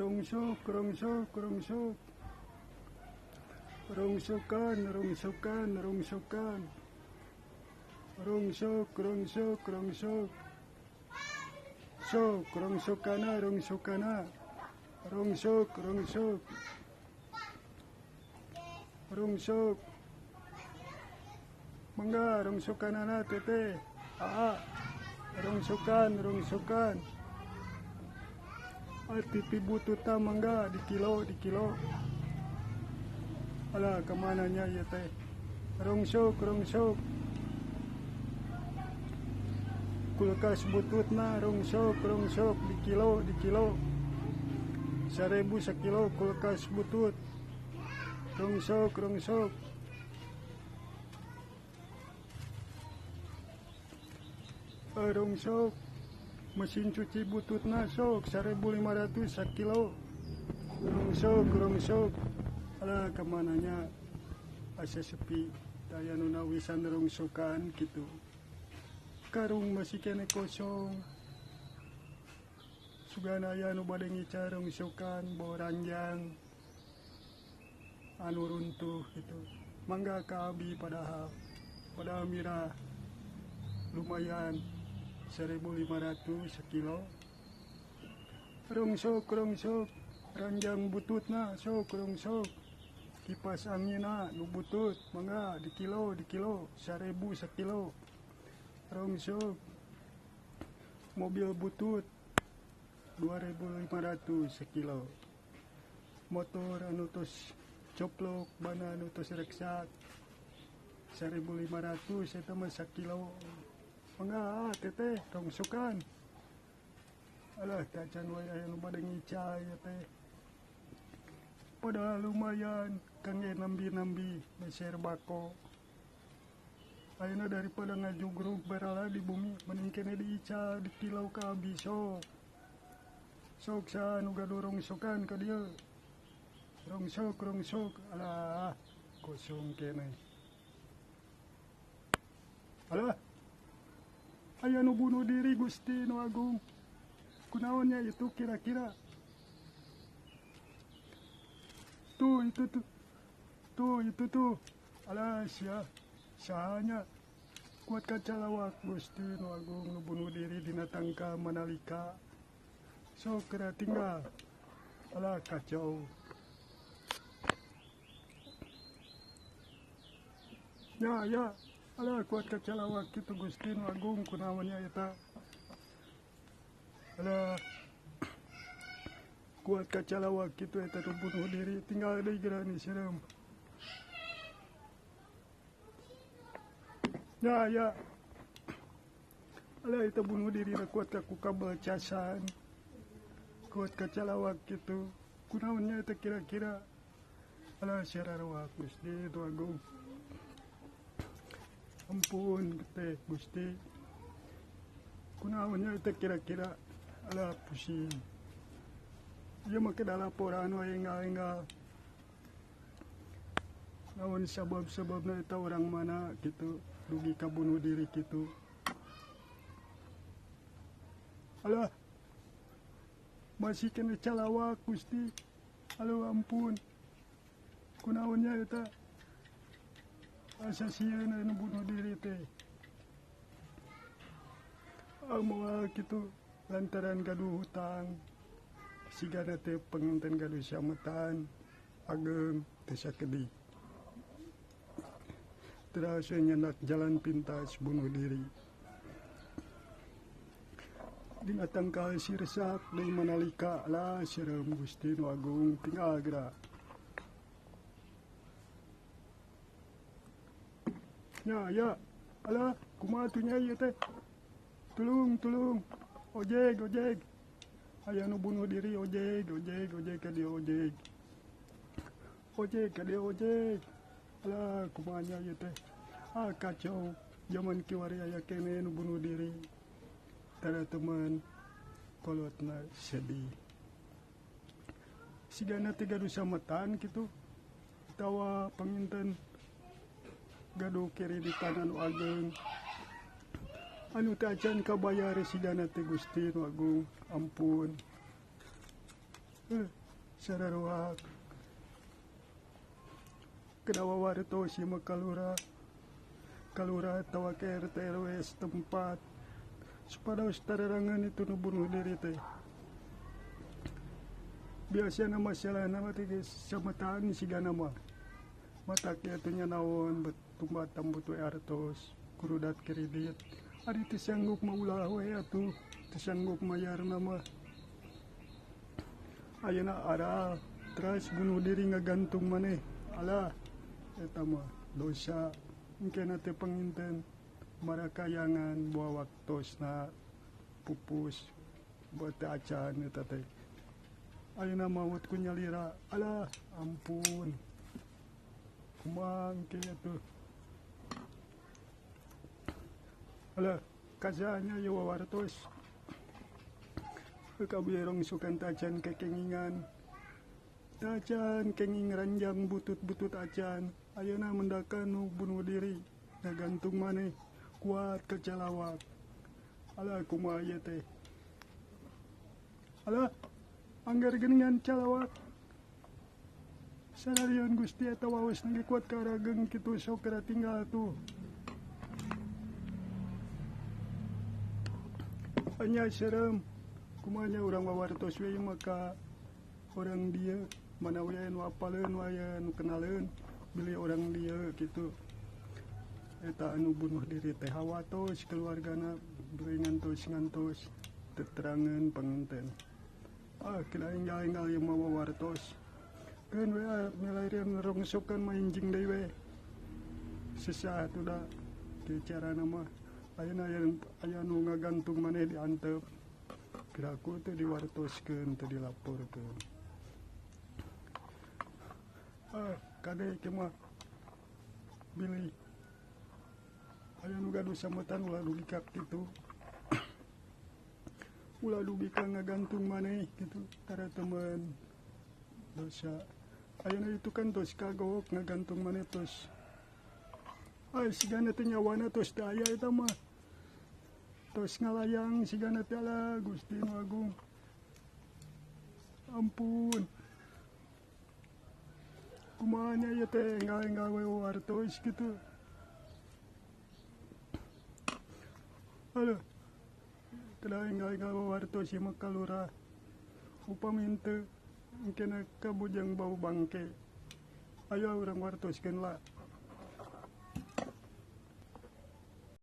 Rongsok, rongsok, rongsok. Rongsokan, rongsokan, rongsokan. Rongsok, rongsok, rongsok. Sok, rongsokana, rongsokana. Rongsok, rongsok. Rongsok. Mangga, rongsokanana teteh. Aa. Rongsokan, rongsokan. TV bututa mangga di kilo, di kilo. Alah, kemananya ya teh. Rongsok, rongsok. Kulkas bututna rongsok, rongsok di kilo, di kilo. 1000 sekilo kulkas butut. Rongsok, rongsok. Rongsok. Mesin cuci bututna sok 1500 sekilo. Rongsok, rongsok. Alah, kemananya asa sepi. Daya nu nawisan rongsokan gitu. Karung masih kene kosong. Sugana aya nu bade ngica rongsokan bawa ranjang anu runtuh gitu. Mangga ka abi padahal mirah lumayan 1500 sekilo. Rongsok, rongsok. Ranjang bututna sok rongsok. Kipas anginna nu butut mangga di kilo, di kilo 1000 sekilo. Rongsok. Mobil butut 2500 sekilo. Motor anu tos coplok, bana anu tos reksak 1500 eta mah sakilo. Mangga teteh rongsokan. Alah, tacan wae aya nu bade ngica ieu teh. Padahal lumayan kangge nambi-nambi meser bako. Ayeuna daripada ngajugrug barala di bumi mending kene diica dikilau ka abi sok. Sok saha nu gaduh rongsokan ka dieu. Rongsok, rongsok. Alah, kosong kene. Alah. Aya nu bunuh diri Gusti nu Agung. Kunaonnya itu kira-kira? Tuh itu tuh. Tuh itu tuh. Alah sia. Sahanya kuat kacalawak Gusti nu Agung nu bunuh diri dina tangka manalika. Sok kera tinggal. Alah kacau. Ya ya. Alah kuat kacalawak kitu Gusti nu Agung kunaonnya eta. Alah kuat kacalawak kitu eta nu bunuh diri tinggal deui geura ni serem. Ya ya. Alah eta bunuh diri na kuat ka ku kabel casan. Kuat kacalawak kitu. Kunaonnya eta kira-kira? Alah sararawak Gusti nu Agung. Ampun teh Gusti. Kunaonnya eta kira-kira? Alah pusing. Ieu mah kedah laporan wae enggal-enggal. Naon sabab-sababna eta orang mana gitu dugi ka bunuh diri kitu. Alah. Masih kena calawak Gusti. Aduh ampun. Kunaonnya eta? Asa sieun anu bunuh diri teh. Moal kitu lantaran gaduh hutang. Sigana teh panginten gaduh sametan ageng teu sakedik. Terus nyenak jalan pintas bunuh diri. Dina tangkal sirsak deui manalika lah serem Gusti nu Agung tinggal geura. Ya ya, alah kumaha atuh nya ieu teh? Tulung, tulung. Ojek, ojek. Aya nu bunuh diri ojek, ojek, ojek ka dieu ojek. Ojek ka dieu ojek. Alah kumaha nya ieu teh? Ah kacau. Zaman kiwari aya keneh nu bunuh diri. Tara teman kolotna sedih. Sigana teh gaduh sametan kitu. Atawa panginten gaduh kreditan anu ageng. Anu teu acan kabayar sigana teh Gusti nu Agung, ampun. Sararuak kedawa wartos ieu mah kalurah kalurah atawa ke RT RW setempat supados tarerangan itu nu bunuh diri teh. Biasana masalahna mah teh geus sametaan sigana mah matak ieu teh nya naon bet tumbat tambut we artos kurudat kredit ari teu sanggup mah ulah we atuh teu sanggup mayarna mah. Ayeuna aral teras bunuh diri ngagantung maneh alah eta mah dosa engkena teh panginten marakayangan boa waktosna pupus buat teu acan eta teh. Ayeuna maot ku nyalira alah ampun kumaha engke atuh. Alah kazanya ieu wawartos kabeh rongsokan tacan kekengingan tacan kenging ranjang butut-butut acan. Ayeuna mendakan nu bunuh diri ngagantung maneh kuat kacalawak alah kumaha ieu teh. Alah anggar geuningan calawak sararian Gusti eta waos ge kuat karageng kitu sok kera tinggal tuh. Anya serem kumanya urang wawartos we maka orang dia mana we nu apaleun we nu kenaleun bilih orang dia kitu. Eta anu bunuh diri teh hawatos keluargana beuh ngantos-ngantos teterangan panginten. Ah kira enggal-enggal ieu mah wawartos keun we milarian rongsokan mah injing deui we sesah atuh da kieu carana mah. Ayeuna aya nu ngagantung maneh diantep piraku teh diwartoskeun teh dilaporkeun. Ah kade ieu mah bilih aya nu gaduh sambetan ulah dugi ka kitu ulah dugi ka ngagantung maneh kitu tara temen dosa. Ayeuna itu kan tos kagok ngagantung maneh tos ay sigana teh nyawana tos teu aya eta mah tos ngalayang sigana teh alah Gusti nu Agung ampun kumaha nya ieu teh enggal-enggal we wartos kitu. Aduh kedah enggal-enggal wartos ieu mah kalurah upami henteu engkena ka bujang bau bangke. Ayo urang wartoskeun lah.